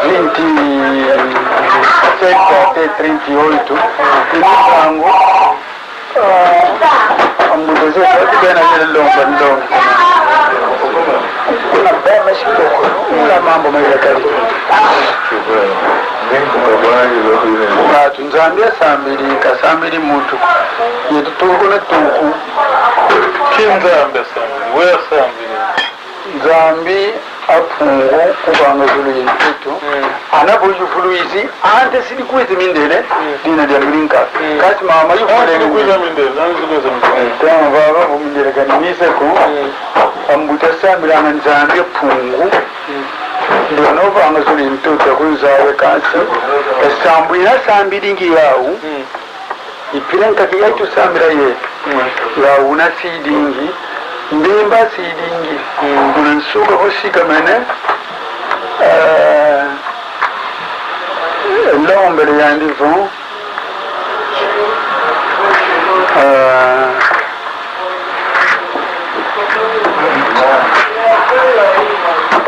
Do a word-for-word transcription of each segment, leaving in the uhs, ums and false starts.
Vinte e sete até trinta e oito. Ni ntangu, ah, ambuta zetu ati bena yele lomba ndongi. Kuna bema sikoko, kuna mambu mayela kali. Atu Nzambi asambidi, kasambidi muntu. Yetu tuku na tuku. Ki Nzambi asambidi, we asambidi. Nzambi a Mpungu kuvanga zulu ye ntoto. Mm. Ana vo yuvuluizi, ante sidi kwiti mindele, mm, dina dia mbilinka. Mm. Kasi mama yuvulele. Ante sidi kwiti mindele, ante sidi kwiti mindele. Tema vava vo mindele kani mise ko. Mm. Ambuta sambilanga Nzambi a Mpungu. Mm. Ndio no vanga zulu ye ntoto kunzaya kasi. Esambu ina sambidingi yau. Mm. Ipila nkaka ya tusambila yetu. Mm. Nga una sidingi, mbimba sidingi. Mm. Una nsuka kusikamene, eh, lombele yandi vo, eh,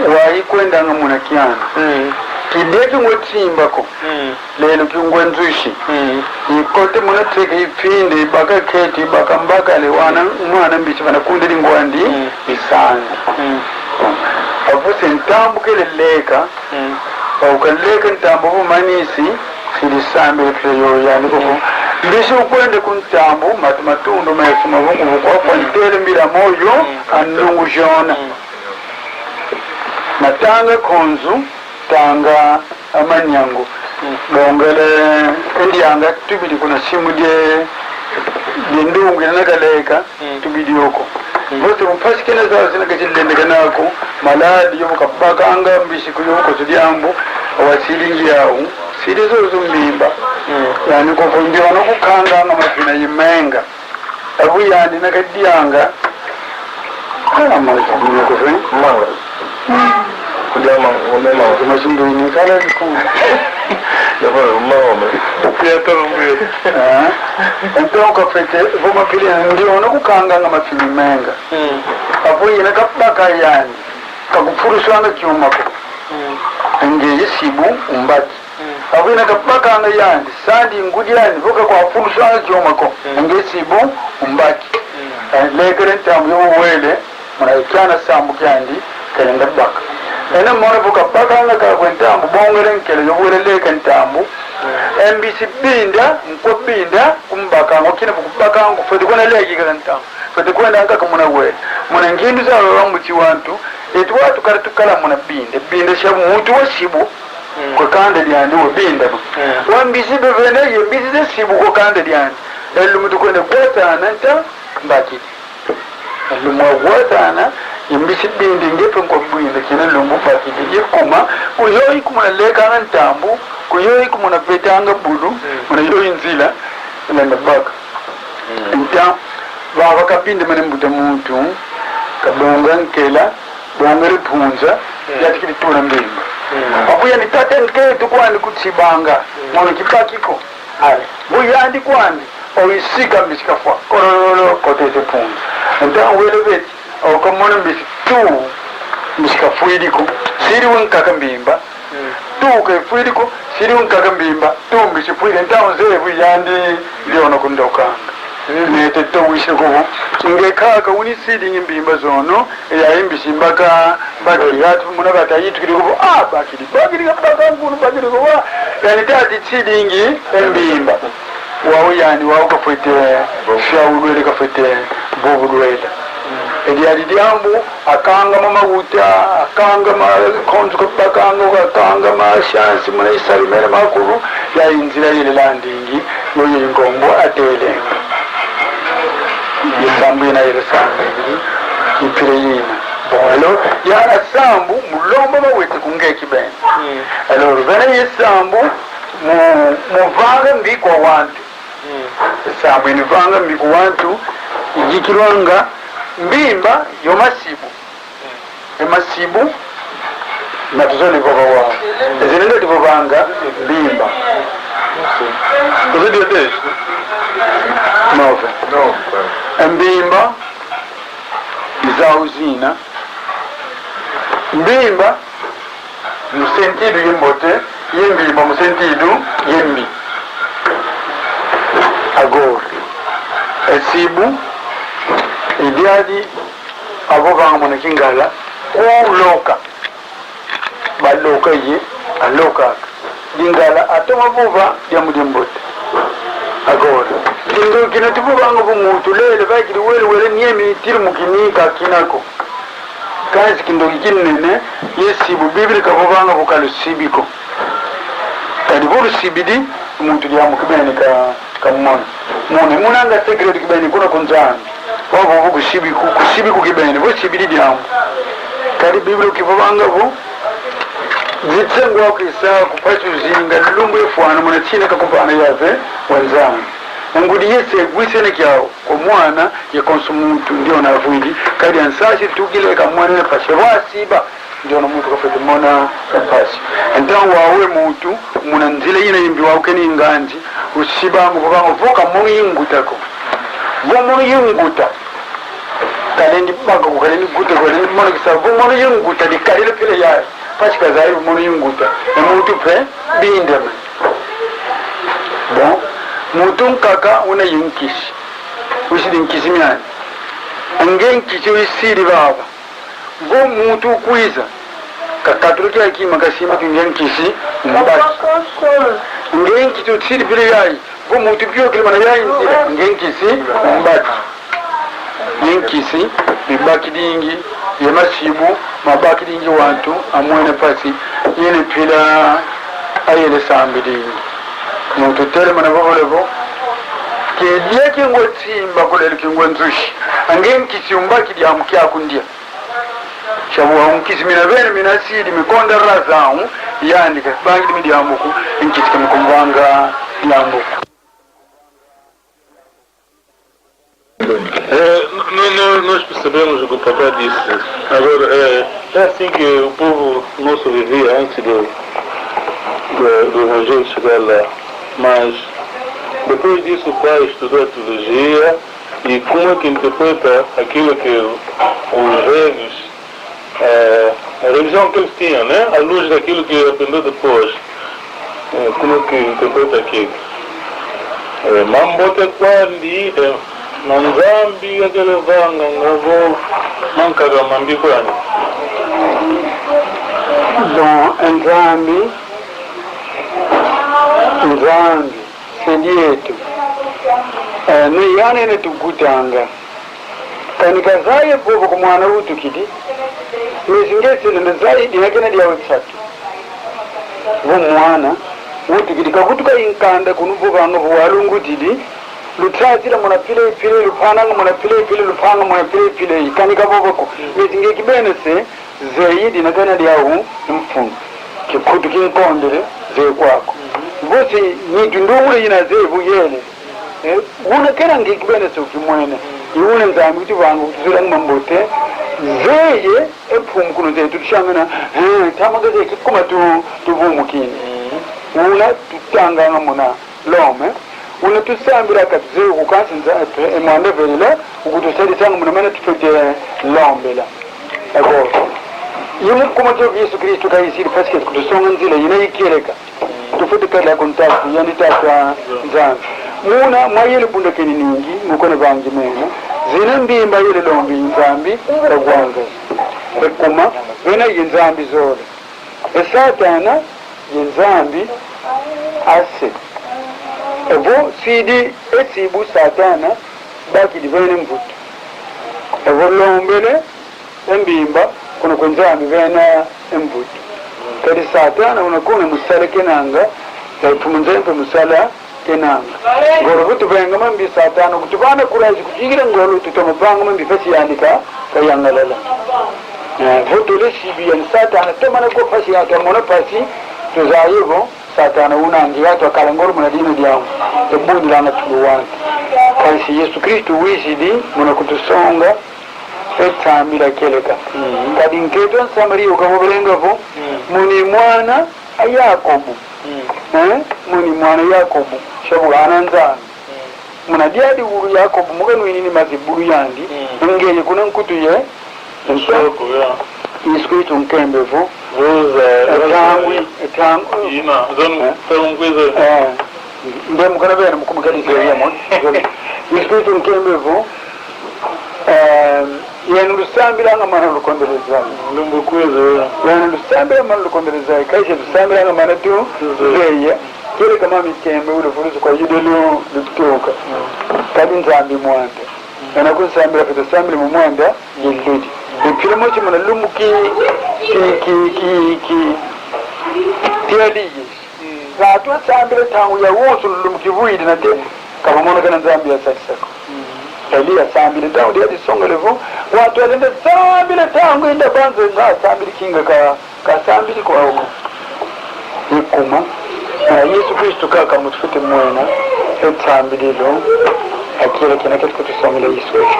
wayi kwendanga muna kiana. Mm. Kideki ngwe timba ko. Mm. Lelo kingwa nzushi. Mm. Ikote muna teke ipinde, ibaka keti, ibaka mbakale, wana, mwana mbishi vana kundidi ngwandi, mm, isangi. Mm. Avusi ntambu kele leka, mm, auka leka ntambu vumanisi, sidi sambi kile yo yani koko. Mm. Mbishi ukwende ku ntambu, matu matundu, mesu mavungu, vukwa, mm, kwa ntele mbila moyo, mm, a nlungu jona. Mm. Matanga konzu, tanga a manyangu. Mm. Bongele ndianga tubidi kuna simu die, die ndungu ina nakaleka, mm, tubidi oko. Mm. Vote mpasi kena zau zina kachilendeka nako, maladi yobu kabakanga, mbishi ku yobu kosu diambu, awasilingi yau, sidi zozo mbimba. Mm. Yani koko ndio no kukanganga mafina imenga. Abu yandi nakadianga. Ah, manga, manga kufe. Manga. Kudia manga, ngome manga. Kuma sindu ini kala liku. Yaba manga me. Pia toro mbuye. Ah. Então kafete, vo mafili, ndio no kukanganga mafili menga. Mm. Abu yina kabaka yandi. Kakufuluswanga kiuma ko. Mm. Nge isibu umbaki. Mm. Abu ina kabakanga yandi, sandi ngudi yandi, vo kakwafuluswanga kiuma ko. Mm. Nge isibu umbaki. Mm. Eh, lekele ntambu yo wele, muna kiana sambu kiandi, kele ndabaka. Ena mona vo kabakanga kakwe ntambu, bongele nkele yo wele leka ntambu. Mm. E mbisi binda, nkwa binda, kumbakanga, kina vo kubakanga, fwete kuna leki kala ntambu. Fwete kwenda nkaka muna wele. Muna ngindu za wambuti wantu, etu watu kala tukala muna binda. Binda sia muntu wa sibu. Mm. Kwa kanda diandi wa binda no. Mm. Wa mbisi bevene ye mbisi ze sibu kwa kanda diandi. Elumu tukwenda gwatana nta mbakidi. Elumu gwatana ye mbisi bindi ngepe nkwa binda kina lumbu mbakidi. Ye kuma, kuyoyi kumuna lekanga ntambu, kuyoyi kumuna vetanga bulu, mm, muna yoyi nzila, nenda baka. Mm. Então, vava kabindamene mbuta muntu, kabonga nkela, bonga lipunza, mm, yatikidi tuna mbimba. Mm. Abu yani tata nketu kwandi kutibanga, mm, mono kibaki ko. Ale. Bu yandi kwandi, oisika mbisi kafwa. Kololo, kotete punza. Então, wele veti, okamona mbisi tu, mbisi kafwidi ko. Sidi we nkaka mbimba, mm, tu kefwidi ko, sidi nkaka mbimba, tu mbisi fwidi, então zebu yandi ndiona kundokanga. Mm. Nete to wise kubo. Nge kaka uni sidi ngi mbimba zono, ya mbisi mbaka, bakidi hatu muna bata yitukidi kubo, ah, bakidi, bakidi, baka ngunu, bakidi kubo, ah, yani tati sidi ngi mbimba. Wau yani, wau kafwete, fia ulwele kafwete, bobu ulwele. Edi adi diambu, akangama mauta, akangama konzu kabakanga, akangama shansi muna isali mene makulu, ya inzila yele landingi, yo ye ngombo atele. Isambu ina yele sambu, ipile ina. Bon, alors, ya asambu, mulomba mawete kungeki bene. Mm. Alors, bene isambu, mu, muvanga mbi kwa wantu. Mm. Sambu ini vanga mbi ku wantu, ijikilwanga mbimba yo masibu. Mm. E masibu, matuzole vova wau. Mm. Ezele nde divovanga mbimba. Uzi diete? Nove. No. E mbimba, izau zina. Mbimba, Mu sentido ye mbote, ye mbimba mu sentido ye mbi. Agora, esibu, idiadi, avovanga muna Kingala, kuloka. Baloka ye, alokaka. Lingala atoma vova diambu dia mbote. Agora, kindoki kina tuvovanga vo muntu lele, vaikidi wele wele, niemi tilu mu kinika kina ko. Kansi kindoki kinene, ye sibu Biblia kavovanga vo kalusibi ko. Kadi vo lusibidi, muntu diambu kibeni ka, kamona. Muna, munanga segredo kibeni kuna ku Nzambi. Wavo vo kusibi ku, kusibi ku kibeni, vo sibidi diambu. Kadi Biblia kivovanga vo, zitsengo wakisa kupasi uzinga, lumbu efwana muna tsina kakupana Yave wa Nzambi. Ngudi yese gwisene kiau, kwa mwana, ye konso muntu, ndiona avwidi, kadi ansasi tukile kamwana na pasi, vo asiba. Ndiona muntu kafwete mona mpasi. Então, wawe muntu, muna nzila yina yimbi wawe kena nganzi, usiba ngu vovanga vo kamono yinguta ko. Vo mono yinguta. Kalendi baka ko, kalendi guta ko, kalendi monekisa, vo mono yinguta, dikalile pele yayi. Mpasi kazayi vo mono yinguta. E muntu pe, bindeme. Bon, muntu nkaka una ye nkisi. Usidi nkisi miani. Nge nkisi usidi vava. Vo muntu ukwiza, kakatula kia kima kasimba ki nge nkisi, umbaki. Nge nkisi utsidi pili yayi, vo muntu pyokile mana yayi nzila, nge nkisi, umbaki. Ye nkisi, mibakidingi, ye masibu, mabakidingi wantu, amwene mpasi, yene pila, ayele sambidingi. Muntu tele mana vovole vo, kidia kingwe tsimba kulelu kingwe nzushi, nge nkisi umbaki diambu kiaku ndia. Shabu wa nkisi mina bene mina sidi mikonda razão, yandi kabangidi mi diambu ko, nkisi kamikumvanga diambu ko. É, no-, no-, nós percebemos o que o papá disse. Agora, é, é assim que o povo nosso vivia antes do, do, do Evangelho chegar lá. Mas depois disso, o pai estudou a teologia e como é que interpreta aquilo que os velhos, eh, a religião que eles tinham, né? À luz daquilo que aprendeu depois. Eh, como é que interpreta aquilo? Eh, mambote kwandi, eh, na Nzambi akelevanga vo mankaka mambi kwandi. Bon, Nzambi, Nzambi, se dieto. Eh, ne yandi ene tugutanga. Kani kazaye vovo ko mwana utukidi. Mesi nge sele nda zayi dina kena dia wetsatu. Vo mwana utukidi kakutuka inkanda kunu vovanga vo walungutidi. Lutsatila muna pile pile, lupananga muna pile pile, lupanga muna pile pile. Kani kavovo ko. Mesi nge kibene se, zeyi dina kena diau mfunu. Kikutu kinkondele, zeyi kwaku. Vosi nitu ndungule ina zeyi vo yele. Eh, una kena nge kibene se ukimwene. I una Nzambi kutuvanga kutuzolanga mambote. Zeye, e mfumu kuno zeyi tutushangana. Eh, tamaka zeyi kikuma tu, tuvumukini. Una tutanganga muna. Lome, una tusambila katuzeyi kukansi Nza-, e, e mwanda velela, ukutusadisanga muna mana tufwete lombela. Eko. Ye mu kuma kio Yesu Kristu kayisidi parce que kutusonga nzila yina ikieleka. Tufwete kala ku ntatu, yandi Tata Nzambi. Muna, mwayele bundakeni ningi, mukona vangi mena. Zina mbimba yele lombi Nzambi, kagwanga. E kuma, vena ye Nzambi zole. E Satana, ye Nzambi, ase. Evo sidi esibu Satana, bakidi vene mvutu. Evo lombele, e mbimba, kuna kwe Nzambi vena e mvutu. Kadi Satana, una kuna musala kenanga, ya ipumu nzempe musala, kenanga. Ngolo vo tuvenga mambi Satana, kutuvana kuraji, kutuyikila ngolo, tutoma vanga mambi fasi yandi ka, kayangalala. Eh, vo tole sibi yani Satana, tomana ko fasi yandi, mona fasi, tuzayi vo, Satana unangi, yatu akala ngolo muna dina diamu, tubundilanga tuluwani. Kansi Yesu Kristu wizidi, muna kutusonga, e sambila kieleka. Mm. Kadi nkento Nsamaria ukavovelenga vo, mm, muni mwana, a Yakobo. Mm. Eh? Muni mwana Yakobo. Shabu ana Nzambi. Mm. Muna diadi ulu Yakobo, mukanwini ni mazibulu yandi. Mm. Ngeye kuna nkutu ye. Nsoko, ya. Yesu Kristu nkembe vo. Vuza, e ntangwi, e ntangwi. Ina, zonu, eh? Zonu kwiza. Eh. Nde mukana bena mukumukali zeye mo. Yesu Kristu nkembe vo. Eh, yenu lusambilanga mana lukondeleza. Lumbu kwiza. Yenu lusambilanga mana lukondeleza. Kaise lusambilanga mana tu. Kwiza. Zeye. Kieleka mami nkembe ule fulusu kwa Yuda lu, lutuka. Mm. Kadi Nzambi mwanda. Kana kunsambila fete sambila mu mwanda, iludi. Ipila mosi muna lumbu ki, ki, ki, ki, ki, ki Eliya. Nga twasambila ntangu yawonso lumbu kivwidi nate, kavamona kana Nzambi yasadisa ko. Eliya sambila ntangu dia disongele vo, watu alenda sambila ntangu inda banza nga sambila kinga ka Kasambidi kwau ko. Ikuma. Na Yesu Kristu kaka mutufwete mwena, e sambililo, akiela kina ketu kutusongela Yesu Kristu.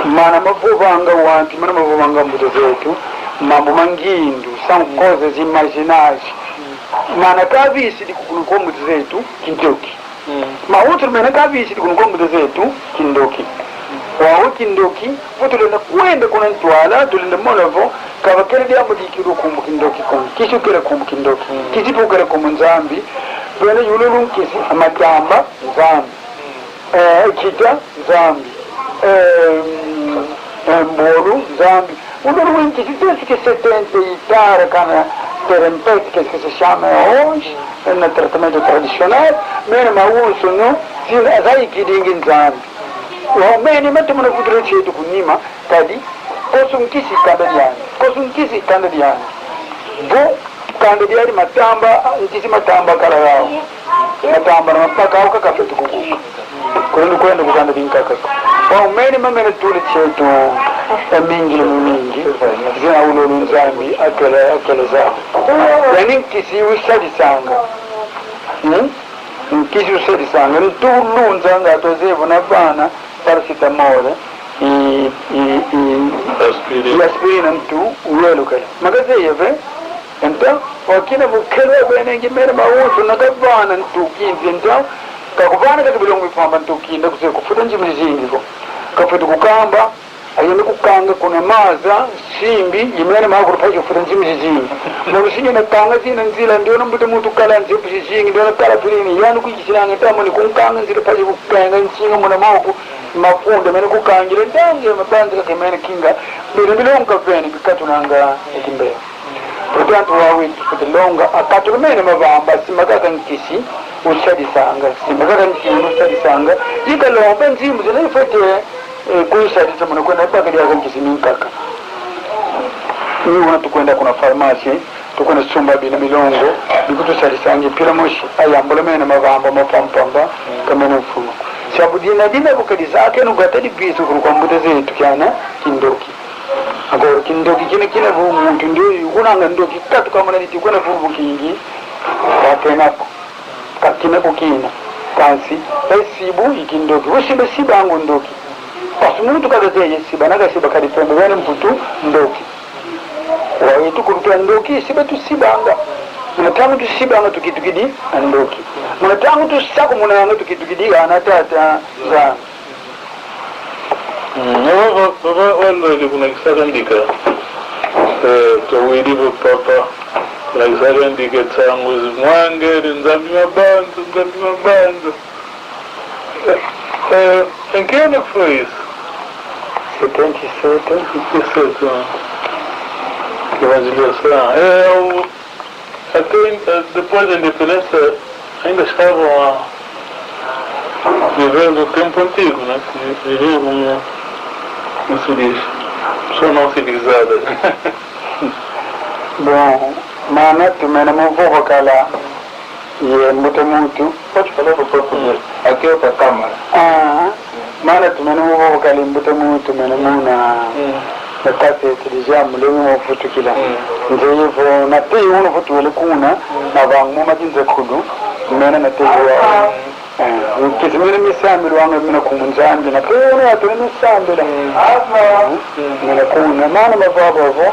Mana mavovanga wantu, mana mavovanga mbuta zetu, mambu ma ngindu, são coisas imaginárias. Mana kavisidi kukunu kwa mbuta zetu, kintoki. Mm. Mawutru mena kavisidi kunu kwa mbuta zetu, kindoki. Wau kindoki, vo tulenda kwenda kuna ntwala, tulenda mona vo, kavakele diambu dikilwa kumbu kindoki ko. Nkisi ukele kumbu kindoki. Mm. Nkisi pe ukele kumbu Nzambi, vena yululu nkisi, matamba, Nzambi. Mm. Eh, kita, Nzambi. Eh, mm, eh, mbolu, Nzambi. Undolo win kisi, kisi setenta e tal, kana terempete, que, que se chama hoje, na tratamento tradicional, mene mawonso no, sina, azaikidingi Nzambi. Wau mene matomona futuro chetu kunima, kadi, kosu nkisi kanda diandi, kosu nkisi kanda diandi. Vo, kanda diandi matamba, nkisi matamba kala wau. Matamba na mapaka au kakafeti kukuka. Kuli ni kwenda kukanda binkaka. Wau mene mamene tuli chetu, e mingi le mingi. Zina ulolo Nzambi, akele, akele za. Yani nkisi usadisanga. Hmm? Nkisi usadisanga. Ntu ulunzanga, twazevo na vana, paracetamol, i, i, i, aspirina. I aspirina ntu, uyelukele. Makazeye ve, Então, wakina vo kele bene ngi mene mawonso na kavana ntu kindi, então, kakuvana kaka bilongo bipamba ntu kindi, kuse kufuta nzimbu zizingi ko. Kafwete kukamba, ayende kukanga kuna maza, simbi, i mene makulu pashi kufuta nzimbu zizingi. Mono singi na kanga zina nzila, ndiona mbuta muntu kala nzimbu zizingi, ndiona kala pilini, yani kuikisilanga, tamo ni kunkanga nzila pashi kukenga nsinga muna moko, mafunda, mene kukangile, ndange, mabanza kake mene kinga, bene bilongo kavene, bikatunanga, ekimbele. Portanto, wau wetu tufwete longa, akatula mene mavamba, simba kaka nkisi, usadisanga, simba kaka nkisi, usadisanga, ikalomba nzimbu zina ifwete, eh, kunsadisa muna kwenda baka diaka nkisi minkaka. Ni una tukwenda kuna farmácia, tukwenda sumba bina milongo, bikutusadisanga mpila mosi, ayambula mene mavamba, mapampamba, ka mene mfunu. Sabu dina, dina bukadi zake, nugata dibisu kulu kwa mbuta zetu kiana, kindoki. Agora, kindoki kina kina vo muntu ndio, kunanga ndoki katuka muna niti kwenda vo bukingi, kakena ko. Kakina ko kina. Kansi, e sibu i kindoki. Vo siba siba angu ndoki. Pasu muntu kaka zeye siba, naka siba kadi pembe, wene mputu ndoki. Wawetu kulu twa ndoki, siba tusibanga. Muna ntangu tusibanga tukitukidi, a ndoki. Muna ntangu tusakumunanga tukitukidi, ana tata, za. Mm, papa, papa, walwele kuna kisaka ndika. Eh, tawidi vo papa, kuna kisaka ndika nsangu zi mwangele, Nzambi mabanza, Nzambi mabanza. Eh, eh, em que ano que foi isso? Setenta e sete. Setenta e sete, ah. Evangelização. É, o Até, eh, depois da independência, ainda estavam a viver no tempo antigo, né? Viviam como, como se diz, pessoas não civilizadas. Bom, mana tumene mu vova kala ye mbuta muntu. Pode falar pro próprio Deus. Aqui é outra câmara. Ah. Mana tumene mu vova kala mbuta muntu mene muna, mm, na kasete deja mulenge mo futukila. Mm. Nzeye vo, na tei unu vo tuwele kuna, mm, na vangu mo madinze kulu, mene na tei wa. Mm. Eh, nkisi mene misambilwanga mina kumu Nzambi, na tei unu ya tuna misambila. Mm. Mm. Mina kuna, mana mavava vo,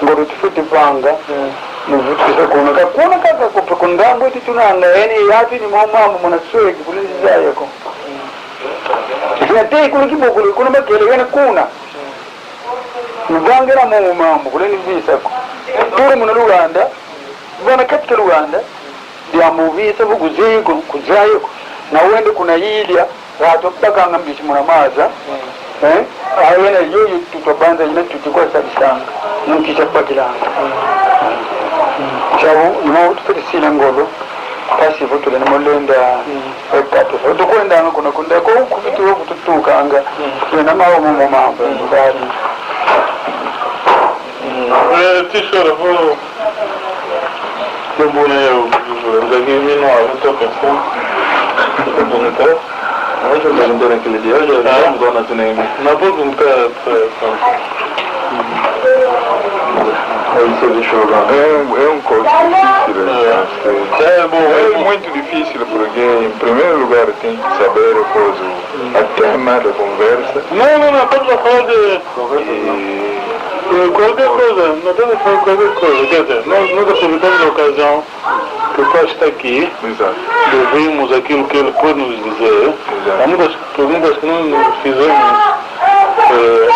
ngolo tufwete vanga, mm, muvutukisa kuna. Ka kuna kaka kupe kundambu eti tunanga, eni yatu ni mo mambu muna sweki, kuli nzaya ko. Mm. Natei kuli kibokolo, kuna makele, wena kuna. Muvangila momo mambu, kule ni visa ko. Turi muna luganda, vana katika luganda, diambu uvisa vo kuzeye ko, kuzaye ko. Na wende kuna ilya, ratu bakanga mbishi muna maza. Eh? Ayena yoyo tutwa banza ina tuti kwa sadisanga. Nunki cha bakilanga. Chabu, nimo tufeti sila ngolo. Kasi vo tule nimo lenda, eh, kati. Tukwendanga kuna kunda ko kufiti wo kututukanga. Yena mawo momo mambo, ndali. Eh, ti shora vo. Dembuna yo, nzaki mino a toka sa. Dembuna ta. Acho dembuna kile dia, acho dembuna na tunengi. Na po kunta, ta, ta. Aí você deixou lá. É um, é um curso difícil, né? É. É, bom, é muito difícil porque, em primeiro lugar, tem que saber, depois, o, a tema da conversa. Não, não, não, estamos a falar de Eh, qualquer coisa, não tem que falar qualquer coisa. Quer dizer, nós, nós aproveitamos a ocasião que o pai está aqui, exato, de ouvirmos aquilo que ele pode nos dizer. Exato. Há muitas perguntas que nós nos fizemos. Eh,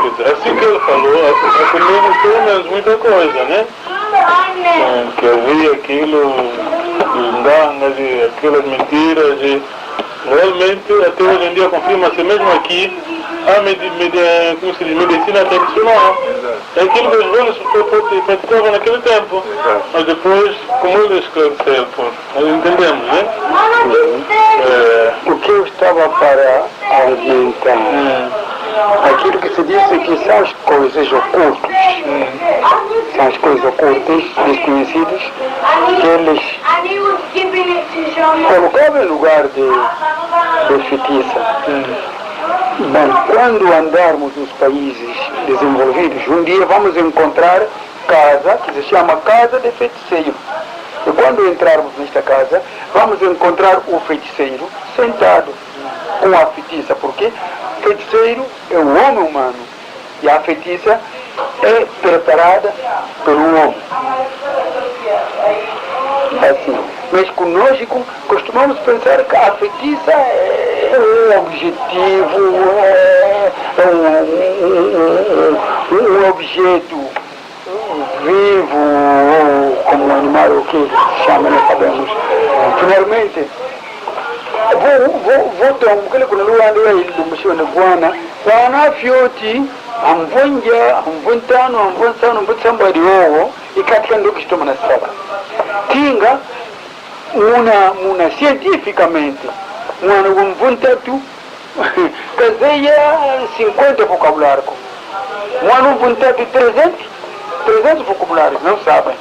quer dizer, assim que ele falou, aprendemos pelo menos muita coisa, né? Eh, que havia aquilo dos ngangas, aquelas mentiras, e realmente, até hoje em dia, confirma-se mesmo aqui a medi-, medi-, como se diz, medicina tradicional. Exato. É aquilo que os velhos pra-, pra-, praticavam naquele tempo. Exato. Mas depois, como eles esclareceram, pronto, nós entendemos, né? Uhum. É. O que eu estava para aumentar, hum, aquilo que se disse que são as coisas ocultas. Hum. São as coisas ocultas, desconhecidas, que eles colocava em lugar de, de feitiça. Hum. Bom, quando andarmos nos países desenvolvidos, um dia vamos encontrar casa que se chama casa de feiticeiro. E quando entrarmos nesta casa, vamos encontrar o feiticeiro sentado com a feitiça, porque feiticeiro é o homem humano. E a feitiça é preparada pelo homem. Assim. Mas conosco costumamos pensar que a feitiça é um objetivo, é, é um, um, um, um, um objeto vivo, ou como animal, o que chama, não sabemos. Finalmente, vo, vo, vo tombu kele kuna luanda ya ilu misione bwana, wana fioti, amvonja, amvontano, amvonsano, amvonsambadi owo, ikatika ndoki sitoma na saba. Tinga, muna, muna cientificamente, mwana wa mvontatu, kazeya cinquenta vocabulário ko. Mwana mvontatu trezentos, trezentos vocabulários, não sabem.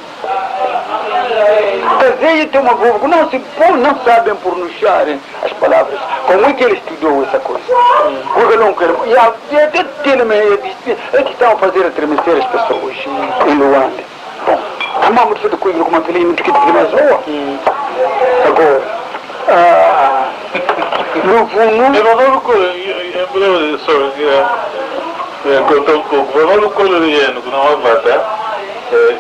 Kazeya toma vovo, não se po-, não sabem pronunciar as palavras. Como é que ele estudou essa coisa? Porque não quero. E a, e até tem, é que estão a fazer a tremecer as pessoas em Luanda. Bom, amamos tudo com ele, como aquele muito que tem mais rua. Hum. Agora, ah, no fundo. É, vamos, sorry, é, é, cortou um pouco. Vamos, coloriendo, que não avata. É,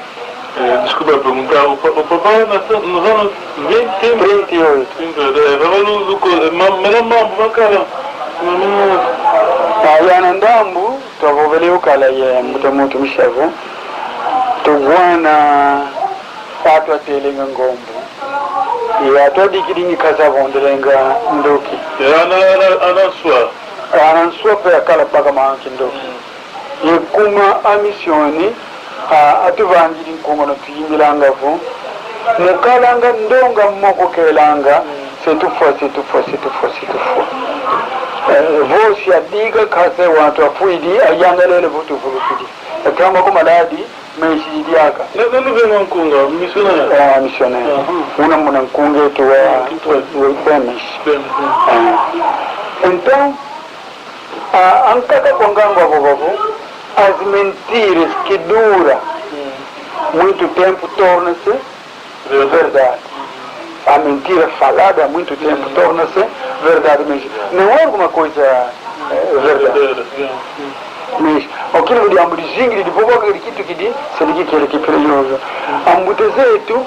é, desculpa perguntar, o pa-, o papai nasceu nos anos vinte? Trinta e oito. Trinta e oito, é, vamos, mas não vamos, cara. Ah, ya na ndambu. Twavovele ukala ye mbuta muntu Mishavu. Tugwana atu atelenga ngombo. Ye atu adikidingi kasa vondelenga ndoki. Ye ana, ana, ana nswa. Ana nswa pe akala baka manki ndoki. Ye kuma a misioni, a, atuvangidi nkunga no tuyimbilanga vo, mukalanga ndonga moko kelanga, se tufwa, se tufwa, se tufwa, se tufwa. Eh, vo si adika kase wantu afwidi, ayangalele vo tuvulukidi. Atamba ku maladi, meshi diaka. Ne, ne, ne, nkunga, missionnaire. Ah, missionnaire. Aha. Una muna nkunga etu wa, ah, wa, wa Bemes. Bemes, ah. Ah. Então, ah, ankaka kwa ngangu avo vavo, as mentiras que dura, hum, muito tempo torna-se verdade. A mentira falada há muito tempo torna-se verdade mesmo. Não é alguma coisa, eh, verdade. Mas, aquilo que diambu dizingiri, depois vou acreditar que diz, se liga que ele que pira yoyo. Ambuta zetu,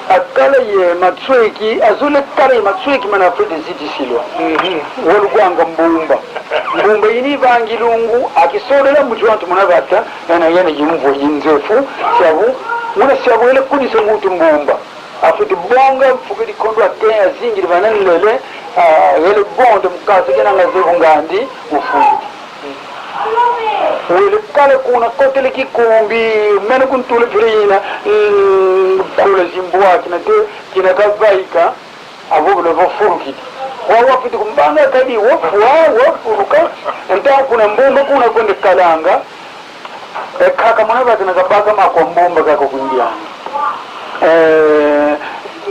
Akala ye matsweki, azole kala ye matsweki mana afwete zitisilwa. Mhm. Walugwanga mbumba. Mbumba ini ivangi lungu, akisolela mbuti wantu muna vata, yena, yena yimvwa yinzefu, siabu, muna siabu ele kunisa muntu mbumba. Afwete bonga mfuka dikondo ake azingile vana nlele, ah, ele bonda mukasa kena nga zevu ngandi, ufundi. Wele kala kuna kotele kikumbi, mene kuntula mpila ina, mm, kula zimbwa kina te, kina kavaika, avo bula vafurukidi. Wa wafwete kumbanga kadi, wafwa, wafuluka, nta kuna mbumba kuna kwenda kalanga, e, kaka muna vata na kabaka makwa mbumba kaka kwindiana. Eh,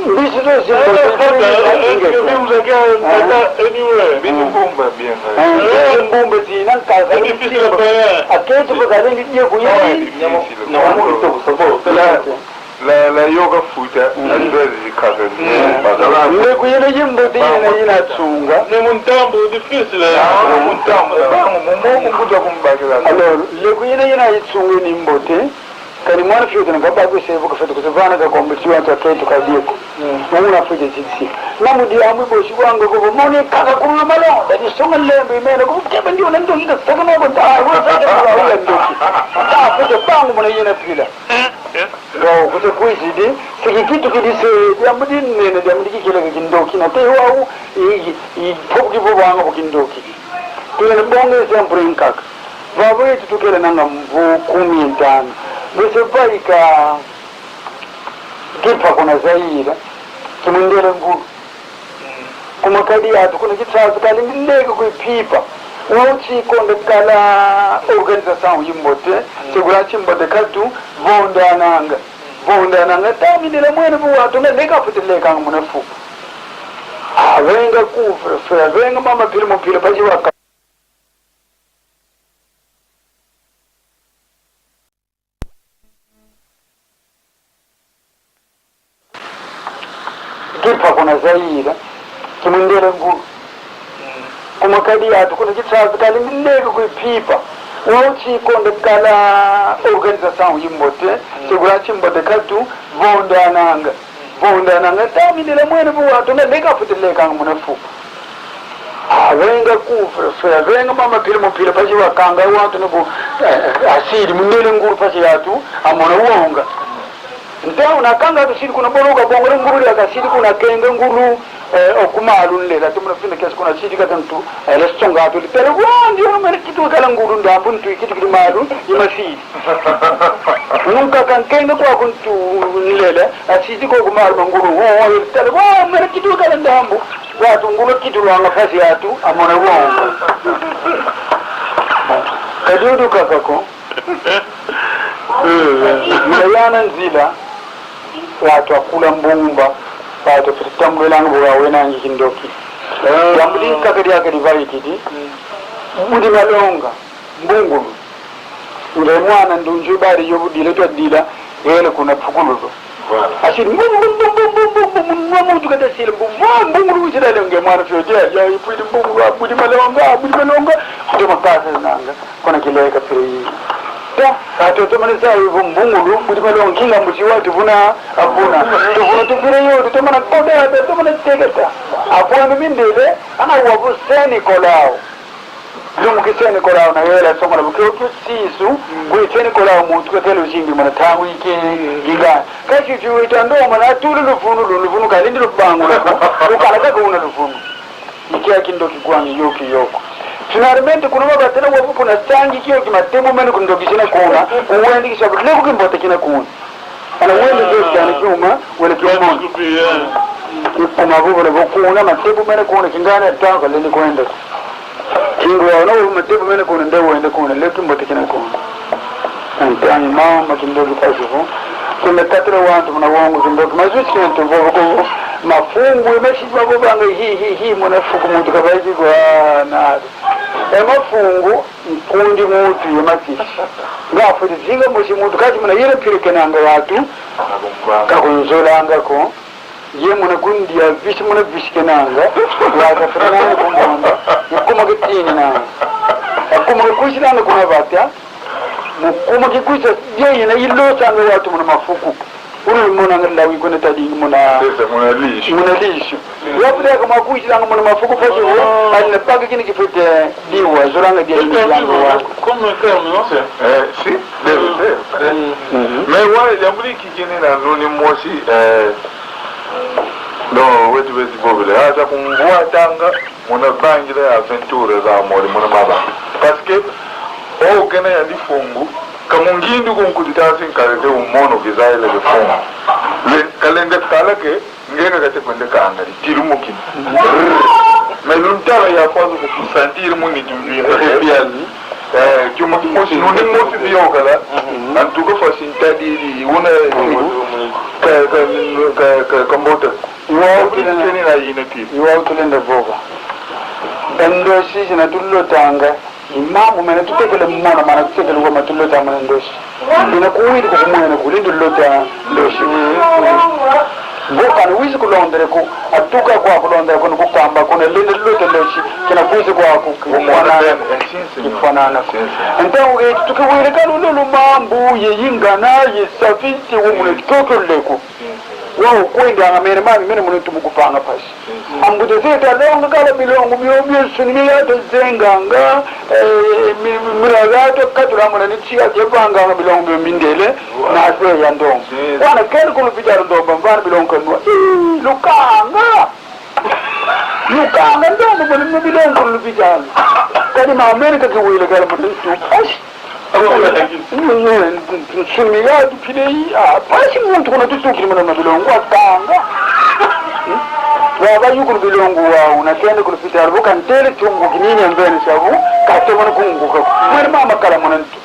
mbisi zo zimbo. Eh, eh, eh, eh, eh, eh, anyway. Mbisi mbumba, bien, eh. Eh, mbisi mbumba zina nkaka. C'est difficile à faire. Aketi pa kalendi die ku yai. La, la yoka futa, mm, aziza zikaka, mm, bakala. Leku yina yimbote yina yina tsunga. Ni muntambo difficile. Ah, muntambo, bangu, mumo, mukuta kumbakila. Alors, leku yina yina itsunga ni mbote. Kani mwana fioti na kabakwe sevo kafete kuzivana kakombe tiwa nta keto kadieko. Mm. Mwana fioti titisi. Na mudi amwi bosi wanga ko mone kaka kulula malonda. Dadi songa lembe imena ko keba ndio na ndoki kasaka na ko ta. Wa saka na wa ndoki. Ta fioti bangu mwana yena pila. Ngo, kuse kwizidi, siki kitu kidi se, diambu dinene, diambu dikikele kindoki, na te wau, i, i, i, popu kipopu anga po kindoki. Tulene bonga exemple nkaka. Vavo yetu tukele nanga mvu kumi ntanu. Bese vaika, kipa kuna Zaire, kimundele ngulu. Kuma kadi atu kuna Kinshasa kali ndileke kwe pipa. Wau chikonde kala organização yimbote, mm, segura chimbote katu, vondananga. Vondananga, tamindila mwene bu watu, nga leka fute lekanga muna fuku. Avenga kufre, fre, avenga mama pili mupila, paji waka. Kipa kuna Zaire, kimundele ngulu. Kuma kadi atu kuna Kinshasa kali ndileke kwe pipa. Wau chikonde kala organização yimbote, segura chimbote katu, vondananga. Vondananga, tamindila mwene bu watu, nga leka fute lekanga muna fuku. Avenga kufre, fre, avenga mama pili mupila, paji wakanga watu ni bu, eh, asidi, mundele ngulu paji atu, amona wonga. Nte una kanga tusidi kuna boloka bongo ngulu ya kasidi kuna kenga ngulu, eh, okumalu nlela, tumuna fina kesi kuna sidi katantu, eh, lesonga atu, litele, wa, ndi una mene kitu kala ngulu ndambu, ntu kitu kitu malu, imasidi. Nunka kankenga kwa kuntu nlela, asidi ko kumalu mangulu, wa, wa, litele, wa, mene kitu kala ndambu, watu ngulu kitu lwanga fasi atu, amona wonga. Kadi udu kakako. Muna yana nzila, watu akula mbumba, watu afiti tambwelanga bu wawena ngi kindoki. Ah. Diambu dinkaka diaka divaikidi. Mm. Budi malonga, mbungulu. Nge mwana ndunju bari yobu dila twa dila, ele kuna pukululu. Voilà. Asidi, mbu, mbu, mbu, mwa muntu kata sila, mbu, mwa, mbungulu wisila leo nge mwana fioti, ya, ya, ipwidi mbungulu, abudi malonga, abudi malonga, kutema kasa nanga, kona kileka pili. Ta, atotomane sa ivo mbungulu, budi malonga, kinga mbuti wa, tuvuna, avuna, tuvuna, tuvire yo, tutomana koda, tutomana tegeta. Apwanu mindele, ana wavu Saint Nicolau. Lumu ki Saint Nicolau na yela songola, bu kio kio sisu, mm, kwe Saint Nicolau muntu kakele uzingi mwana tangu ike, mm, ginga. Kasi uju ita ndo mwana tulu luvunu, lu-, luvunu kalindi lubangu lako, lukala kaka una luvunu. Ikia kindoki kwani yoki yoko. Finalmente kuna mabatena wabu kuna sangi kio ki matembo mene kundoki sina kuna, uwendi kisabu, leku kimbote kina kuna. Ana wele zesi ana kiuma, wele kiuma. Ikuma bubu na bukuna, matebu mene kuna kingana tanga leni kwenda. Kingu wa na matebu mene kuna nde wende kuna, leki mbote kina kuna. Antangi mama kindoki pasifu. Kuna katira wantu muna wongo kindoki. Mazuchi kintu bobo ko mafungu, imesi bobo banga hi, hi, hi, muna fuku muntu kabaiki kwa na. E mafungu, nkundi muntu ye masisi. Nga afwete zinga mosi muntu kati muna yele pile kenanga watu. Kakunzolanga ko. Ye muna kundi ya visi muna visi kenanga. Waka fina nani kumbonda. Mukuma kitini nanga. Mukuma kikwisi nanga kuna vata. Mukuma kikwisa ye yina ilosanga watu muna mafuku. Ulu mona nga lawi kuna tadingi muna. Sese, muna lisho. Muna lisho. Wapu deka mwakuitilanga muna mafuku pasi wo, ali na baka kina kifwete diwa, zolanga dia kini yango wa. Comme un ferme, non? Eh, si, debe, debe. Mais wa, yambuli kikini na nuni mosi, eh, no, weti, weti bobile. Ata kumvwatanga, muna bangila aventura za mori, muna maba. Parce que, o kena yandi fungu, ka mu ngindu ku nkutitasi nkalete umono kizaile le fungu. Le, kalende kala ke, ngeka kate kwende kanga, tilu mukini. Mais luntala ya kwazo ku sentir mu nitu mbimba, eh, bien. Eh, kiuma kimosi, nuni mosi bio kala. En tout cas, fasi ntadidi, una, ka, ka, ka, ka, ka mbota. Iwa utulenda, keni na ina tilu. Iwa utulenda vova. E ndosi zina tulotanga. I mambu mena tutekele mona, mana tutekele wa matulota muna ndosi. Ina kuwidi kukumwena kuli ndulota ndosi. Vo kana wizi kulondele ku, atuka kwa kulondele kuna kukamba, kuna lende lota ndosi, kina kwizi kwaku, kifwanana, kifwanana. Ntangu ke tukiwile kalululu mambu, ye ingana, ye safisi, wo muna tutoto leku. Wau kwendanga mene mami, mene muna tumu kupanga pasi. Ambuta zetu alonga kala milongo mio, mio suni mio yato zenganga, eh, mi, mi, mila yato katula muna ni tia kepanganga milongo mio mindele, na kwe ya ndongo. Wana keni ku lupitalu ndomba, mvana milongo kanwa. Ii, lukanga! Lukanga ndomba, muna milongo ku lupitalu. Kadi ma Amerika kiwile kala muna ntu. Pasi. Nsumi ya tupile yi, ah, pasi muntu kuna tutukile muna mabilongo akanga. Waba yukulu bilongo wau, nakende ku lupitalu, bu kantele tungu kinini ambene sabu, katomana kunguka. Mwene mama kala muna ntu.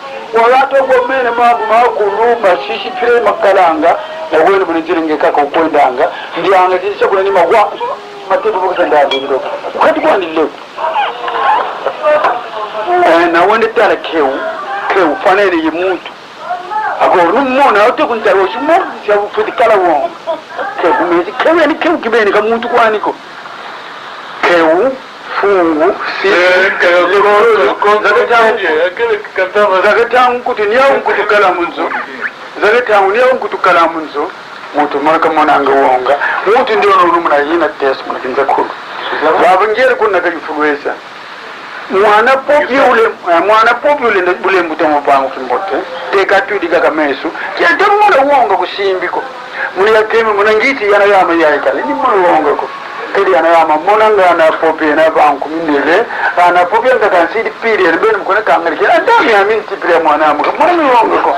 Wala to kwa mene mambu makulu, masisi pile makalanga, na wene muna nzila nge kaka ukwendanga, ndianga zisa kuna nima wa, matepu bukisa ndandi ndo. Ukati kwa ndile. Eh, na wende tala keu, keu fanene ye muntu. Ako numona, ote kuntala osi mo, sia bufwete kala wonga. Keu kumezi, keu yani keu kibeni ka muntu kwani ko. Keu, fungu, si, eh, keu, lekolo, lekolo, zaketa, eh, kele kantama. Zaketa nkutu, ni au nkutu kala mu nzo. Zaketa, ni au nkutu kala mu nzo. Muntu mwana kamonanga wonga. Muntu ndi ono ulumuna yina tesi muna kinza kulu. Baba ngere kuna kayifulwesa. Mwana popi ule, eh, mwana popi ule nde, ule mbuta mupangu kimbote. Teka tudi kaka mesu. Kiete mwana wonga kusimbi ko. Muna ya kemi, muna ngiti yana yama ya ikale. Ni mwana wonga ko. Kedi yana yama, mona nga ana popi, ana banku mindele. Ana popi anga kansidi pili, ele beni mkone kangari. Kena ndami ya minti pili ya mwana amuka. Mwana mi wonga ko.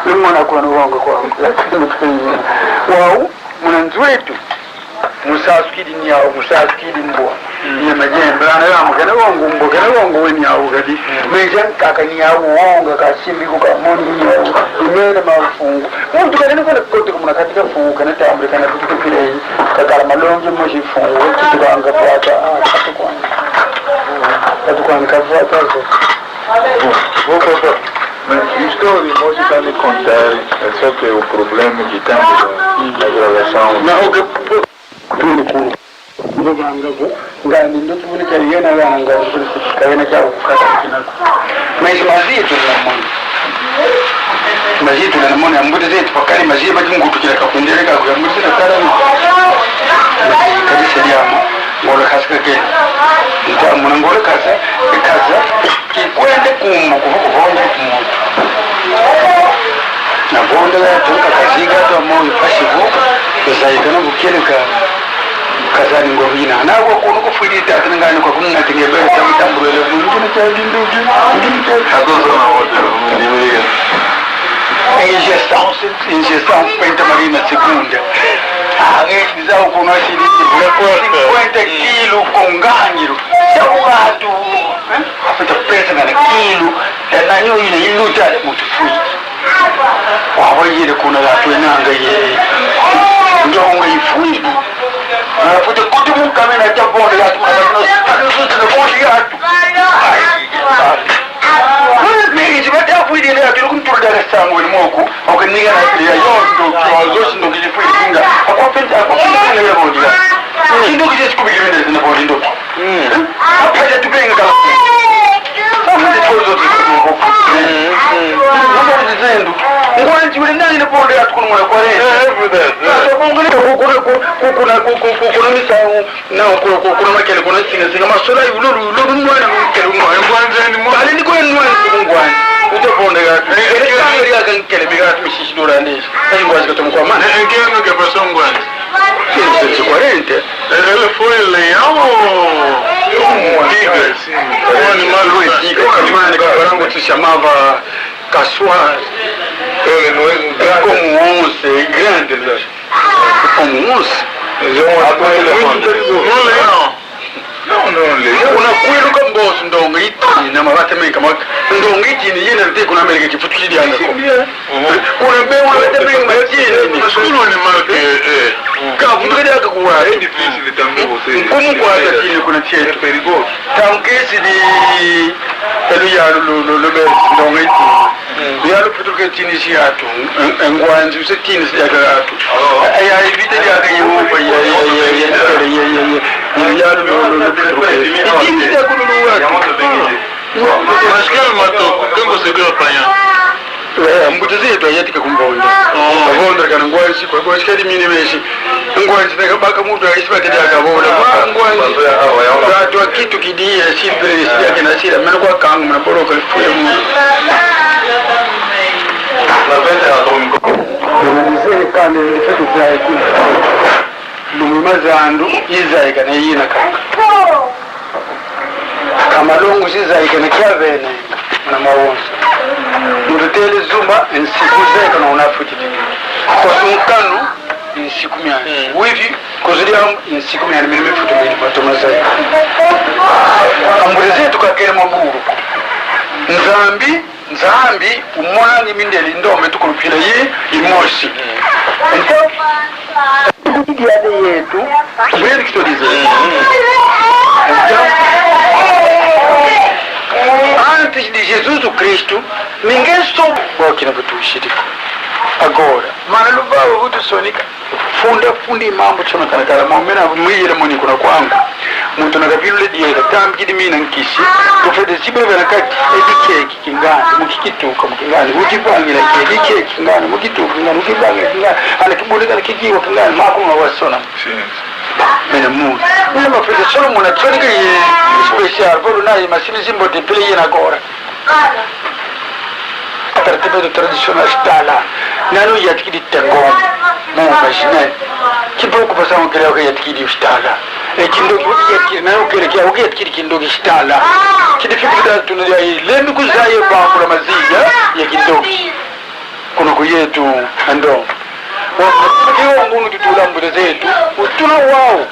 Ni mwana kwa wonga ko. Wau, muna nzo etu. Musasukidi nyau, musasukidi mbwa. Ye majembe, ana yamu kena wongo mbwa, kena wongo we nyau kadi. Meja nkaka nyau, wonga kasimbi ku kamoni nyau. Imene mafungu. Muntu kadi nukana kote kumuna katika fungu, kana tambule, kana tutukile. Kakala malongi mosi fungu, tutukanga pata, ah, katukwani. Katukwani kavata zo. Bon, bon, bon, bon. Mais histoire, moi, je t'en ai conté, et ça, c'est au problème qui tente de, de la relation. Mais, ok, pour- Tuli kulu. Ngo banga ko, nga ni ndo tubuli ka yena, yena nga tubuli ka yena kia kukata kinako. Mais mazi tuli na moni. Mazi tuli na moni, ambuta zetu pakali mazi bati nkutu kila kakwendele ka kuya mbuta zetu kala ni. Mazi kadi sediamo, ngolo kasika ke. Nta muna ngolo kasa, kasa. Kikwende kumbu kuva kuvonda ku muntu. Na vonda ya tuka kaziga to mo ipasi vo, kuzayika na bukele ka, kazani ngolo ina. Na kwa kunu kufwidi tata ngani kwa kunu natinge bele tamu tambulele mu ngini cha dindugi, ngini cha. Agozo na wote, ndimiliga. Injeção, injeção, penta marina segunda. Age, nizao kuno sidi, cinquenta kilo kongangiru. Sabu watu. Afita pesa ngana kilu, ya nanyo ina iluta ale mutu fui. Wawa yele kuna la twenanga ye. Ndonga ifui. Na afita kutu mukamena tabonda ya tu, na zutu na bondi ya tu. Ai, mimi, zibata fui dele ya tu, kuntura dala sangu ni moku. Oke, niga na ya yondo, kwa zosi ndo kiji fui kinga. Akwa penta, akwa penta ya bondi ya. Ndo kiji sikubikirende na bondi ndo. Mm. Apaja tubenga kala. Apaja tozo tubenga. Mm, mm. Apaja zendo. Ngwanzi ule nani ne ponde yatu kuna mwana kwa rente. Eh, every day, yeah. Sasa bongo ni ku-, kuna, ku-, ku-, kuna, ku-, ku-, ku-, kuna misamu, na ku-, ku-, kuna makele, kuna singa, singa, masola, ululu, ululu, mwana, mkele, mwana. Ngwanzi ni mwana. Kale ni kwa mwana, ku ngwanzi. Ute ponde yatu. Eh, kele eh, kanga ya kankele, bigatu, misisi, dora, ndesi. Ai ngwanzi katomo kwa mana. Eh, eh, kele, kele, paso ngwanzi. Sisi, sisi, kwa rente. Eh, ele foi leão ou tigre? Sim. Um animal. Foi tigre. Mwana, kwa barango, tu chamava Caçoar. Ele não é grande. Como onça, é grande, né? Como onça. Mas é um animal muito perigoso. Não, não, não. Una kwiluka mboso ndonga itini, na mabata menga maka. Ndonga itini, yena te kuna Amerika kifutu kidi anga ko. Sim, yeah. Kuna be una bata menga matini. Mas como animal que é? Ka futu kidi aka kuwa. É difícil também você. Como kwa tini kuna tieto. É perigoso. Tanke sidi, elu ya lu, lu, lu, lu, be, ndonga itini. Ya lu putu ke tini si atu. Ngwanzi use tini si aka atu. Ya, ya, evita ya ka Yehova, ya, ya, ya, ya, ya, ya, ya, ya, ya, lu, lu, lu, putu ke. Tini si aka lu, lu, atu. Mas que mato, quem conseguiu apanhar? Eh, mbuta zetu ayatika kumbonda. Oh. Avonda kana ngwanzi, kwa, kwa, sikadi mine mesi. Ngwanzi na kabaka mutu aisibate dia kabona. Ah, ngwanzi. Tatu wa kitu kidi ya silver, ya kina sila, meno kwa kangu, mna boroka lifule mu. Mzee kane, ni fitu za ikulu. Lumbu mazandu, iza ikana yina kaka. Ka malongo si zaika na kia vene na mawonso. Muntu tele zumba, nsiku zeka na unafutidi. Kwa sunkanu, nsiku miani. Mm. Wivi, kuzidi am, nsiku miani, mini mifutu mini matoma zaika. Ambuta zetu kakele maburu. Nzambi, Nzambi, umona ngi mindele ndombe tukulupila yi, imosi. Então, Diade yetu, mbele kitodize. Antes de Jesus Cristo, ninguém soube. Wakina butushidi. Agora, mana luvava vutusonika. Funda, funda i mambu tsona kana kala, mau mena, muyele moni kuna kwangu. Muntu na kabilule dieka, tambikidi mina nkisi. Kufete zibele vena kati, edi keki. Kingandi, mu kikituka, mu kingandi, mu kivangila kedi, kingandi, mu kituka, kingandi, mu kivangila, kingandi, ana kiboneka, ana kikiwa, kingandi, makuma wasona. Sim. Mene mu. Mene mafete Solomon, tsoneka ye special, polo na ye masini zimbote, pele ye na kora. Trattamento tradicional stala. Nanu yatikidi tengo. Mu machine. Kipo kupasa ngele yatikidi stala. E kindoki, uki yatikidi, na ukele kia, uki yatikidi kindoki stala. Kidi fiku da tuna ya, e, lembi kuzaye bambula maziga, ya kindoki. Kuno ku yetu, ando. Wa, kiwa ngunu tutula mbuta zetu, utula wau.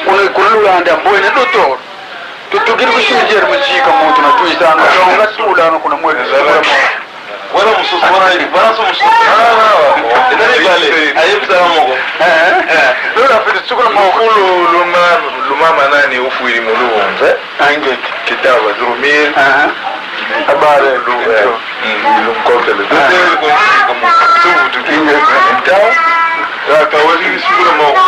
Kuna, kuna lulanda, mbwene, doutor. Tutukidi ku cimetière mu zika muntu na twizanga, donga tula no kuna mwezi. Bwana mususu, bwana, bwana so mususu. Ah, ah, ah. Ina ni bale, aye bisala moko. Eh, eh. Lola fete sukula moko. Lukulu luma, lumama nani ufwiri mu luvunze? Ange. Kitaba, zurumiri. Aha. Abale. Lu, eh, mm, lumkotele. Ah. Tuvutu. Inge. Então, ya kawali sukula moko.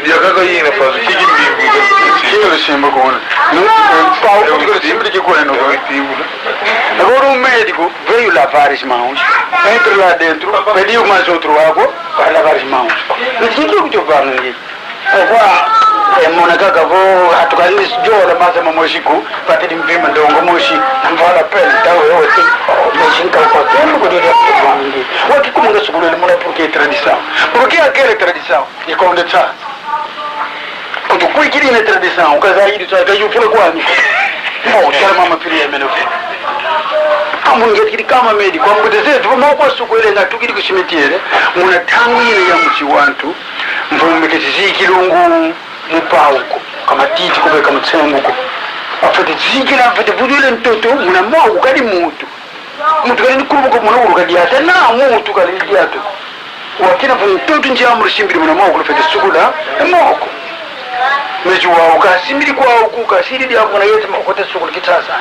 Dia kaka yina fa, kiki mbimbi. Kiki simba kona. Pa, o que eu sempre digo é, não é? Agora o médico veio lavar as mãos, entra lá dentro, pediu mais outro água para lavar as mãos. Mas o que eu estou falando aqui? Kwa, e, mona kaka vo, atuka ni jola masa mamosi ku, pati di mpima ndongo mosi, mvala pele, tau e oti, mosi nka kwa tembo kwa dodi ya kwa wangi. Waki kumunga sukulu ele mona porque é tradição. Porque aquela é tradição. Ikonde tsa. Kutu kwikidi ne tradição, ukazayidi tsa, kayupula kwani. Mo, tala mama pili ya meno. Amu ngetikidi kama médico, ambuta zetu, mo kwa sukwele nga tukidi ku cimetière, muna tangu yina ya musi wantu, mvumbi keti zikilungu, mu pau ko, ka matiti ko, be ka mutsengu ko. Afwete zikila, afwete vudwile ntoto, muna moko kadi mutu. Mutu kadi ni kulubuka muna ulu kadiata, na mutu kadi ni diatu. Wakina fu ntoto njiamu lusimbidi muna moko lufwete sukula e moko. Mezi wau kasimbidi kwau ku kasidi diamu kuna yete moko kote sukula kitasa.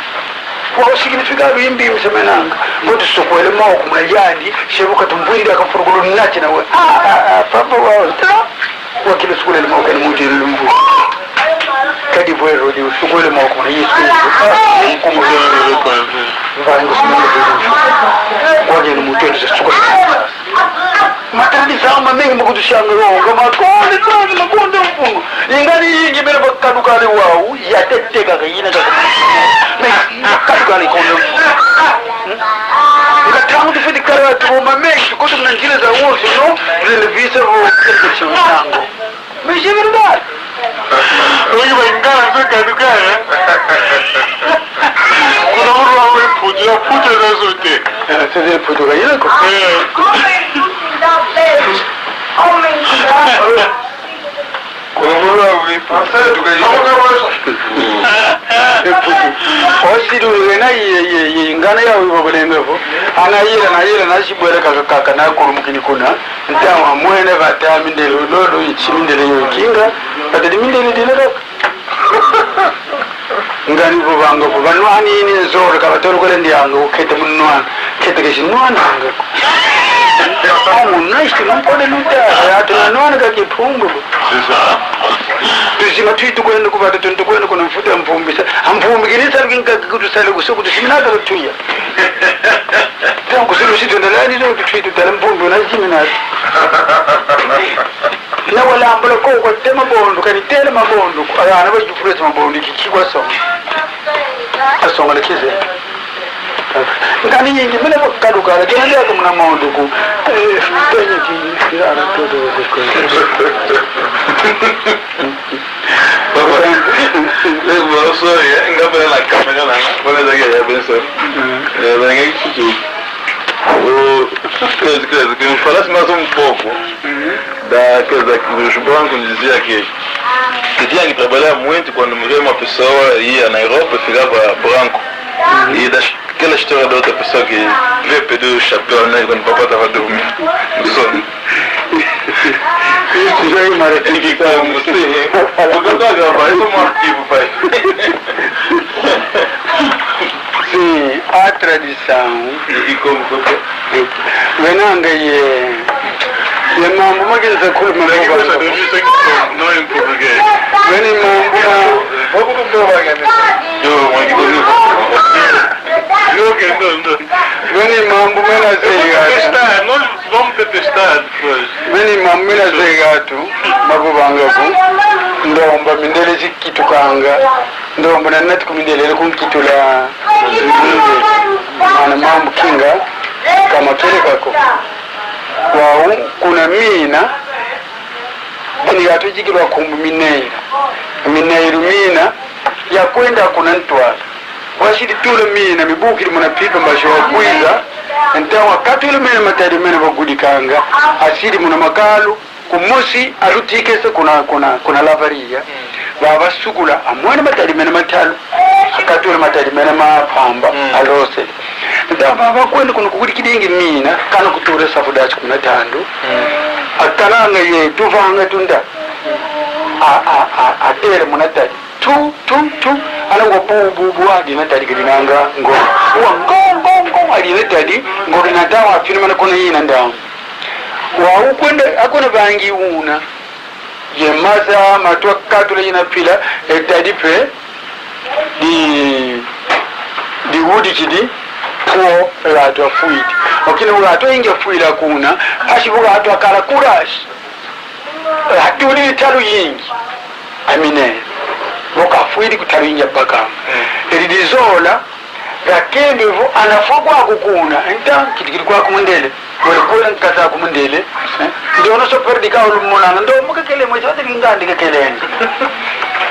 Wau significado imbi msemenanga. Mbote sukwele moko muna yandi, sebu katumbwidi akafurukulu nati na we. Ah, ah, ah, papa wau, ta. Wakina sukwele moko ni mutu lumbu. Kadi vwero di usukwele moko na Yesu Kristu. Mkumu. Mvangu sinanga vwero. Kwa nini mutwele za suko? Matradisaun mamengi makutusianga longa, makonde, tani, makonde mfunu. Ingani ingi mene bakadukale wau, yateteka ka ina ka. Me, bakadukale konde mfunu. Hmm? Nga tangu tufwete kala tu mamengi, kote muna nzila za wonso, no? Relevise vo, kete sango. Mas é verdade. Oye, baingana se kadukala. Kuna mulu wa we putu, ya putu na zote. Eh, se zile putu ka yako. Eh. Kuna mulu wa we putu, kadukala. Osi du wena ye, ye, ye, ngana ya we babalembe vo. Ana yela, na yela, na sibwela kaka, kaka, na kulumukini kuna. Ntangu amwene vata mindele lolo, isi mindele yo ikinga, vata di mindele dina kaka. Ngani vovanga vo, vanwani ini nzolo, ka vatolo kwele ndianga, ukete munwana, kete keshi nwananga. Omu naishi mumpole luta, ya tunanwana ka kipumbu. Tuzima tui tukwenda ku vata, tuni tukwenda kuna mfuta mpumbisa. Ampumbi kini salu kinka kutusale kusuku, tusiminaka tuya. Tangu sulu situ ndalani lo tutui tutale mpumbi na jimi na. Na walambula koko te mabondo, kani tele mabondo. Ana ba jufuresi mabondo, iki chikwa songa. Asonga na kize. Ngani yingi, mene bakadukala, kena ndiaka muna mondo ku. Eh, penye ki, ya, na todo, todo. Papa, eh, bon, sorry, eh, nga pele la caméra là, pele la gueule, bien sûr. Eh, ben, nga kitu. Oh, que, que, que me falasse mais um pouco da, que, da, dos brancos dizia que, que tinha que trabalhar muito quando morreu uma pessoa, ia na Europa e ficava branco. E das, aquela história da outra pessoa que veio pedir o chapéu, né, quando o papai estava a dormir, no sono. Isso já é uma repetição. Sim. Porque eu tô a gravar, isso é um arquivo, pai. Sim, a tradição. E, e como, como? Wenanga ye, ye mambu makinza kulu mambu. Não em português. Weni mambu ma. Vamos com o que eu vou ganhar. Eu, mas que coisa. Não, que não, não. Weni mambu mena. Eu vou testar, nós vamos testar depois. Weni mambu mena zeye atu, mavovanga vo. Ndomba mindele zikitukanga. Ndomba na nati ku mindele kunkitula. Mana mambu kinga, ka makele kako. Wau kuna mina, beni atu jikilwa kumbu mineiro. Mineiro mina, ya kwenda kuna ntwala. Wasidi tula mina, mibukidi muna pipa mbashi wakwiza. Ntangu akatula mene matadi mene bagudikanga. Asidi muna makalu, kumosi, alutikese kuna, kuna, kuna lavaria. Mm. Baba sukula, amwene matadi mene matalu. Akatula matadi mene mapamba, mm, alose. Ntangu baba kwenda kuna kugudikidingi mina, kana kutula safu dachi kuna tandu. Mm. Akalanga ye, tuvanga tunda. A, a, a, atele muna tadi. Tu, tu, tu. Ana wa bu, bu, bu, adi na tadi kadi nanga ngo. Wa ngo, ngo, ngo, adi na tadi. Ngo kadi na tawa, fina mana kona yina nda. Wa ukwenda, akona bangi una. Ye maza, matwa katula yina pila, e tadi pe. Di, di wudi kidi, po, atu afwidi. Okina atu ingi afwila kuna, asi bu atu akala kurashi. Atudi talu yingi. Amine. Boka afwidi ku talu yingi abaka. Mm. Eli dizola, gakembe vo anafwa kwaku kuna. Enta, kitikiti kwaku mundele. Wele kule nkasa ku mundele. Eh? Ndio no so perdi ka ulu mona. Ndo muka kele mwe sote ngandi ke kele.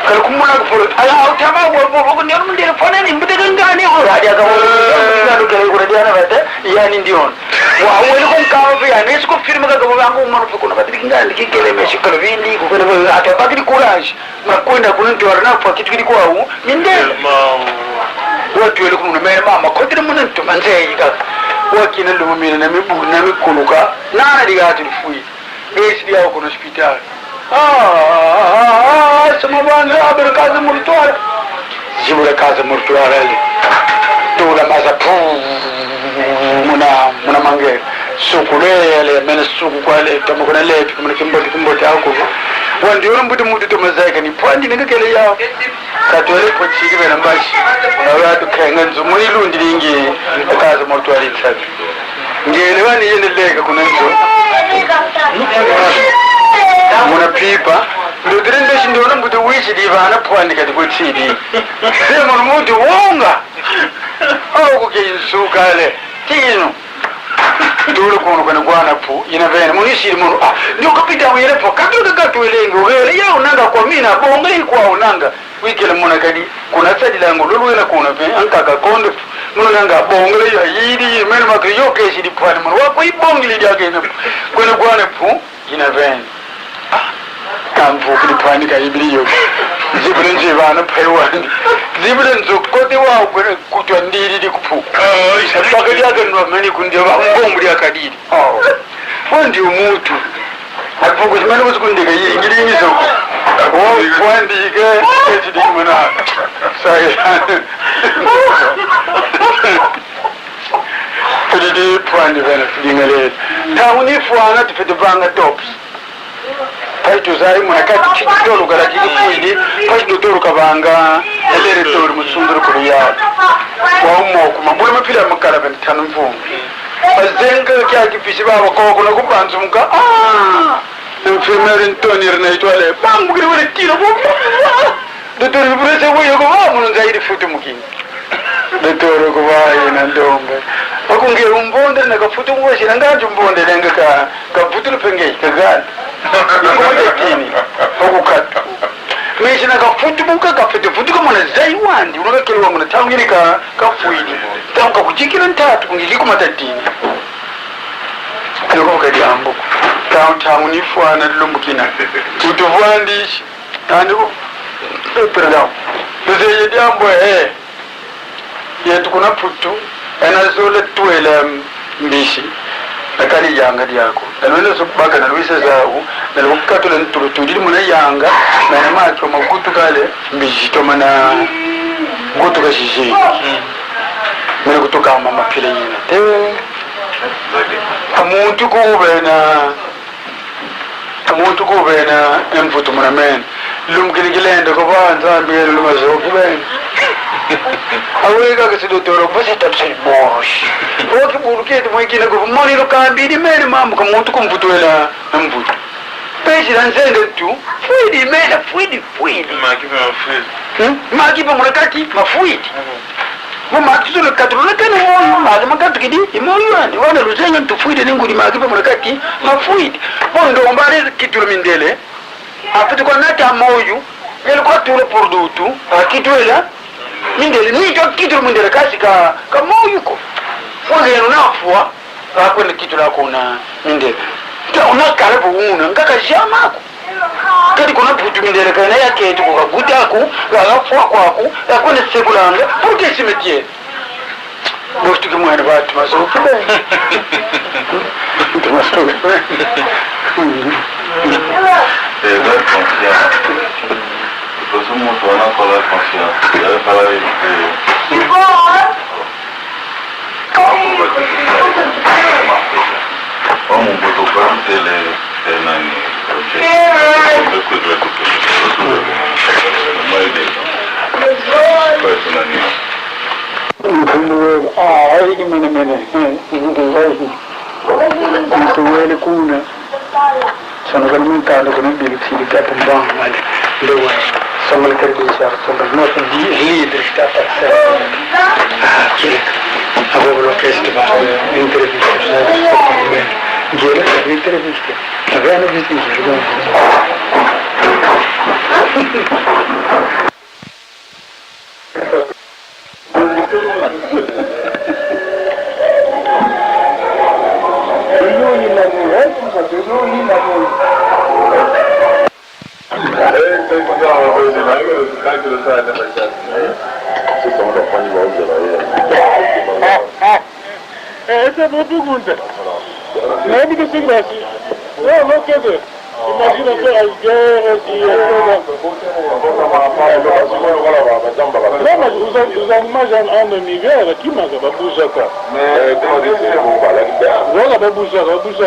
Kala kumona ku polo. Ala, utama wa bo, bo, ndio mundele fana ni mbuteka ngani. Ura, dia ka ulu. Ngani kele kule dia na bate. Yani ndio. Wa wele kunkama pe ya nesi kufirma ka kama bangu umanu pe kuna batiri ngandi kikele mesi kala bindi kukele bo atu abakiri courage. Muna kwenda kuna ntwala na fwa kitu kidi kwau mindele. Watu wele kuna mene mama kotele muna ntuma nzeyi kaka. Wakina lumumina na mibu na mikuluka. Nana diga atu difwi. Besi diau kuna hospital. Ah, ah, ah, ah, sama banda, abra casa mortuária. Zibura casa mortuária ali. Tula maza, pum, muna, muna mange. Suku le, ale, mene suku kwa le, tama kuna le, muna kimbote, kimbote aku. Pwandi yono mbuti mutu toma zaika ni pwandi ni kakele yau. Katwele pwa tsidi bena mbashi. Awa tukenga nzo muni lundi lingi. Akaza mortuari nsatu. Ngele wani yene leka kuna nzo. Muna pipa. Ndotele ndeshi ndona mbuti wishi di bana pwandi kati kwe tsidi. Sema mutu wonga. Au kuke nsuka le. Tino. Tule kono kana kwana pu, ina vene. Muni siri munu. Ah, ndio kapita wele po. Katu katu elenge. Wele ya unanga kwa mina. Bonga ikwa unanga. Wikele muna kadi. Kuna sadi lango. Lulu ina kuna pe. Ankaka konde. Munu nanga bonga ya. Yidi, mene makri yo kesi di pwani munu. Wako ibongi li diake ina. Kuna kwana pu. Ina vene. Ah, kampu kidi pwani ka ibili yo. Zibule nzo bana paiwani. Zibule nzo kote wa kwene kutwa ndiri di kupu. Mpaka diaka nwa meni kundi wa mbombu diaka diri. Oh. Wandi umutu. Akupu kusimani kusikundika ye ngiri ngizo. Oh, wandi ke. Eti di mwana. Sai. Tudi di pwandi vena, tudi ngalele. Ntangu ni fwana tufwete vanga tops. Pai tuzaya muna kati titolo kala kidi fwidi, pai tutolo kabanga, elere tori musunduru kulu ya. Wa umoko, mabula mapila makala vena tanu mvungu. Bazenga kia kipisi baba koko na kupanzumuka. Ah! Infirmière Ntoni rina itwale. Bambu kiri wale tiro. Doutor Ibrese wo yoko wa muno nzaidi futu mukini. Doutor ko wa ina ndombe. Ako nge umbonde na kafutu mwa sina nganju mbonde lenga ka, ka futu lupenge, ka gani. Iko mwa tetini. Ako katu. Mesi na kafutu muka kafete futu kamona zai wandi. Unaka kelewa muna tangu ini ka, kafwidi. Tangu kakujikila ntatu kungi liku matatini. Yoko kadi ambu. Tangu, tangu ni fwana lumbukina. Utu vwandi. Andi ku, eh, perdão. Luzeye diambu, eh. Yetu kuna Putu, ena zole twela, mm, mbisi. Na kali yanga diako. Ena wele zo baka na lwisa zau, na lukatula ntulu tudili muna yanga, na ena macho makutu kale, mbisi toma na kutu ka sisi. Mene kutuka mama pile yina. Eh. Amuntu kubena Muntu kubena emvutu muna mene. Lumbu kini kilenda ko ba Nzambi yenu luma zoki bena. Aweka kasi doutor, basi tatu sali bosh. Oki bulu kete mwekina ko moni lukambi di mene mambu ka muntu kumvutwela emvutu. Pesi la nzende tu, fwidi mene, fwidi, fwidi. Maki pe mafwidi. Hmm? Maki pe muna kati, mafwidi. Mhm. Mo maki tuzolo katulula kani moyo, maki makatukidi, i moyo yani. Wana luzenga ntufwidi ni ngudi maki pe muna kati, mafwidi. Mo ndomba ale kitula mindele, afwete kwa nata moyo, yele kwa tula produto, akitwela mindele, ni to kitula mindele kasi ka, ka moyo ko. Mo yenu nafwa, akwenda kitula kuna mindele. Ta unakala vo una, ngaka jama ko. Kadi kuna Putu mindele kana yaketi ko kaguta ko, kafwa kwaku, yakwenda sekulanga, pour que cimetière. Bostu ki mwana batu masoki be. Ntu masoki be. Eh, la confiance. Parce que muntu wana kola confiance. Ya fala, eh, Ntumbu wele, ah, ai, ni mene mene. Eh, ntumbu wele. Ntumbu wele kuna. Sono kani mintanda kuna bilu tsili tatu mbanga mali. Ndewe. Sono kani bilu tsili tatu mbanga. Nosso di-, líder que está aparecendo. Ah, kile. Agora o que este ba entrevista. Gera entrevista. Agora não viste gera. Eh, ese mutu kunte. Mais il dit que c'est grâce. Non, non, que de. Imagine un peu, Alger, si, euh, non, mais vous en, vous en imaginez en, en hiver, qui m'a, va bouger, quoi. Voilà, va bouger, va bouger.